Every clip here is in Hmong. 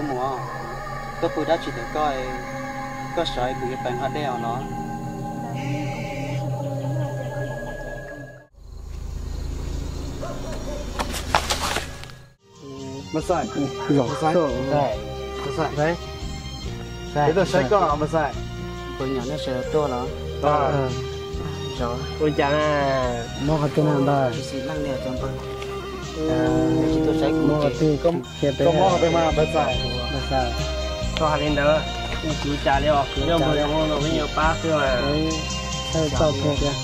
Mus, koj pw dab tsi ntawm koj, koj sawv kuv yuav pais nqa dej os los. Mas Xais, Mas Xais, Mas Xais, peb tuaj saib koj Mas Xais. Puas nyuam nej sawv tuaj los? Ua cas na? Mob qhov twg na npawg? Tsis xis leej li cov npawg. Tsis tuaj saib kuv ces. Koj mob qhov twg mas Mas Xais? Mas Xais, koj hais li ntawd, kuv cas li os, kuv yog npawg zoo los me nyuam pab xwb mas. Txhawj txoj kawg tiag.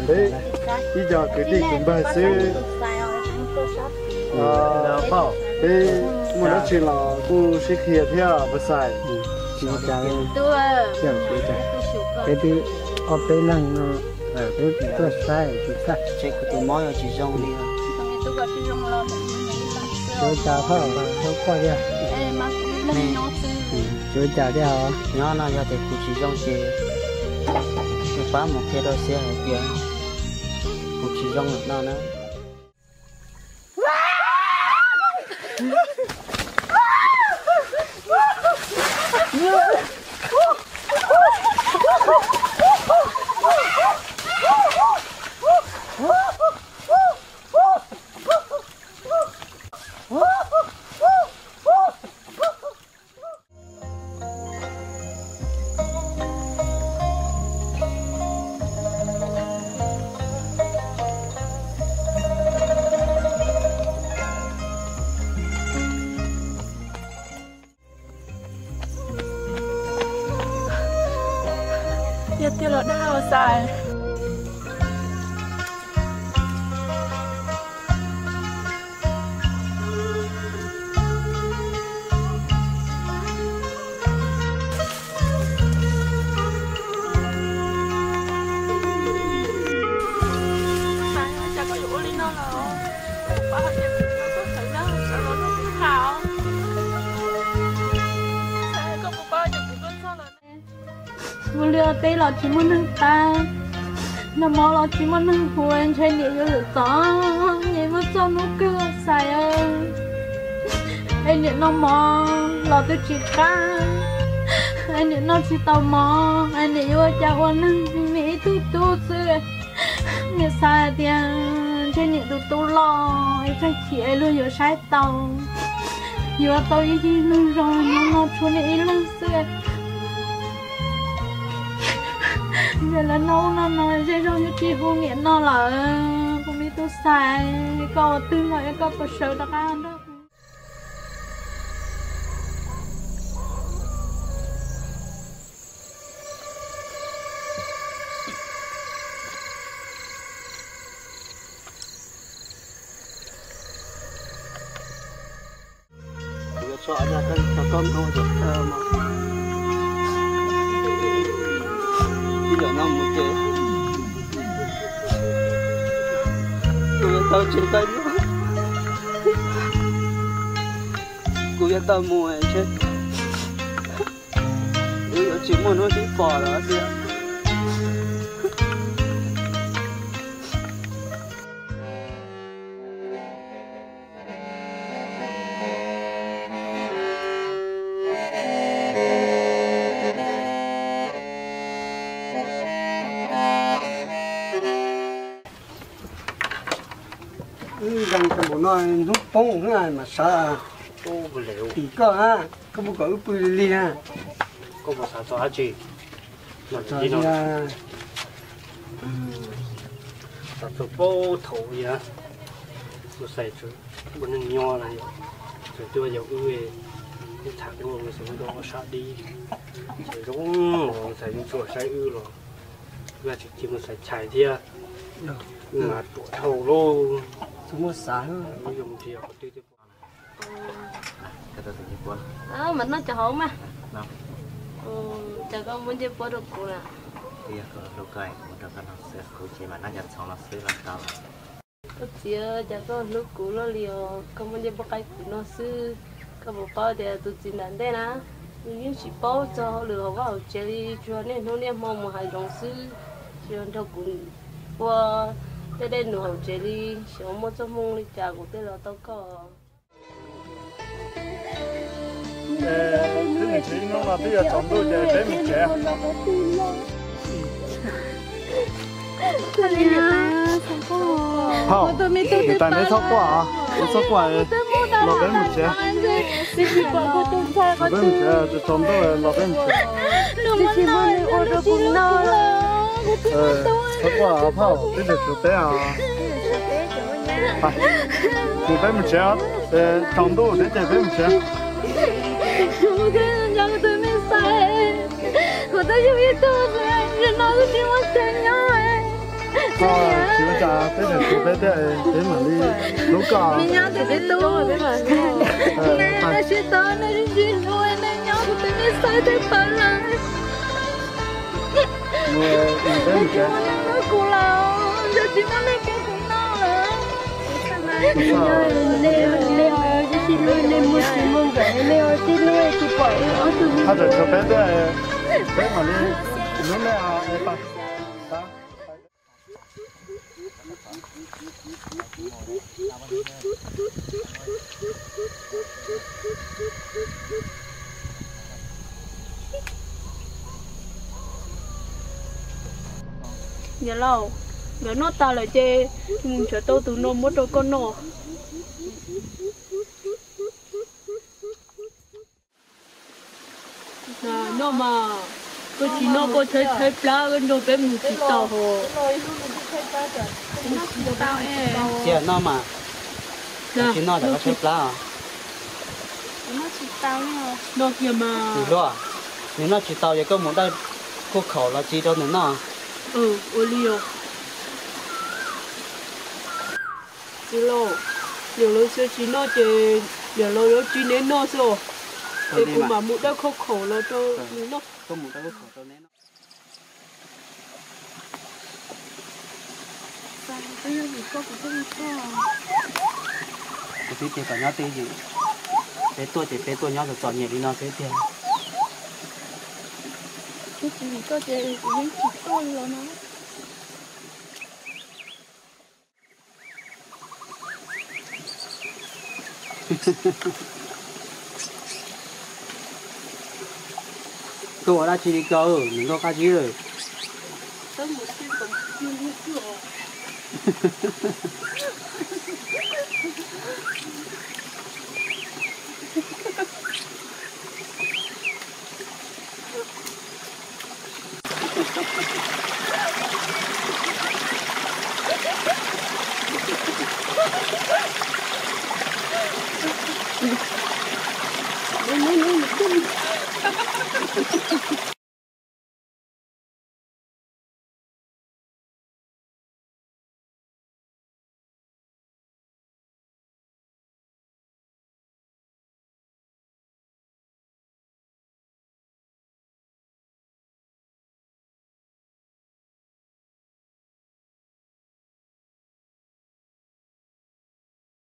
Peb ib co kwv tij kwv npawg xwb. Peb muaj dab tsi los kuj sib qhia thiab Mas Xais. Peb twb ob peb leeg no, peb tuaj saib tsis txhawj. Kuv tus mob yog tsis zoo li. Tsuav cas thoj tau koj thiab. Tsuav cas thiab os. Nyob no yog tias kuv tsis zoo ces nej pab mus qhia rau Xiab hais tias kuv tsis zoo lawm no na. Yog tiag los dag Xais. Xais, ua cas koj yuav ua li no lawm? Kuv pab hais tias kuv yuav tuaj sawv na, sawv los nrog kuv tham os. Xais, koj puas paub tias kuv tuaj txog lawm ne? Ua liaj teb los tsis muaj neeg pab, noj mov los tsis muaj neeg hu, ntshe niam yuav lwm txom nyem muaj txoj hnub kawg Xais. Es niam noj mov los twb tsis qab, es niam noj tsis tau mov, es niam yuav ua cas ua neeg, niam ib tug tub xwb. Niam xav hais tias ntshe niam tus tub loj es tsawg chim es luag yuav saib tau, yuav tau ib yig neeg zoo nyob no tshuav niam ib leeg xwb. Yog lawv noj ub noj no zej zog yuav tsis hu niam no lawm. Kuv me tub Xais, koj ua twg los es koj puas sawv rov qab nrog kuv? Kuv yuav tso yog koj tau koj mloog cov thawj no. Ib yam no mus ces kuv yuav tau tsis tau nyob, kuv yuav tau mus ntshe kuv yuav tsis muaj hnub sib pom lawm tiag. Wb zoo rau npaum no hnub poob mas sawv. Tim koj, koj puas kom wb pw li li na? Koj puas xav txog dab tsi? Xav txog puag thaum ub, Mas Xais tseem ua neeg nyob na, tseem tuaj yaum wb, wb tham ua Mas Xais ua sab dib, tseem zoo, Mas Xais yeej tsis saib wb los, wb tseem cia Mas Xais chais thiab, wb mas ruam dhau lauj. Wb zoo nrhiav qhov twg thiaj pom. Mas noj cov hauv mas. Cas koj muab ncej puab rau kuv na? Kuv ces mam noj cov txhoov no xwb los tau. Koj txiv, cas koj hlub kuv luaj li os, koj muab ncej puab qaib kuv noj xwb. Koj puas paub tias tus txiv nram ntej na, nws yeej tsis paub txog hauj lwm hauv vaj hauv tsev li, tsuas niaj hnub niaj hmo mus hav zoov xwb, tsis yog nrog kuv ua tej dej num hauv tsev li. Xyov muaj txoj hmoo li cas kuv thiaj los tau koj. Twb mus tsev, ib hnub no twb yuav tsaus ntuj ces peb mus tsev. Phauj, niam tais neb txhob quaj, neb txhob quaj, los peb mus tsev. Los peb mus tsev, tsaus ntuj los peb mus tsev. Txhob quaj phauj, peb tseem tshuav peb os. Mus peb mus tsev, tsaus ntuj thiab ces peb mus tsev. Tsis ua cas, peb tseem tshuav peb thiab, peb mam li hlub koj. Haj tseem tshuav peb thiab, peb mam li hlub nej. Niam laus, nkawd noj tas lawm ces mus nrhiav tau tus no muab rau koj noj. Noj mas, koj tsis noj koj tshaib tshaib plab koj nrog peb mus tsis tau hos. Cia noj mas, tsis noj tsam koj tshaib plab os. Noj kiag mas. Txiv hluas, nws noj tsis tau ces koj mus dawb khuj khaum los tsis rau nws noj. Ua li os. Txiv laus, niam laus xav tsis noj ces niam laus yuav tsis neb noj xwb os. Ces kuv mam mus dawb khuj khaum los rau nws noj. Kuv twb tias kom nyob twj ywm, peb tuaj ces peb tuaj nyob txom txom nyem li no xwb tiag. Koj ua dab tsi li ko, niam nkauj Qab Zib?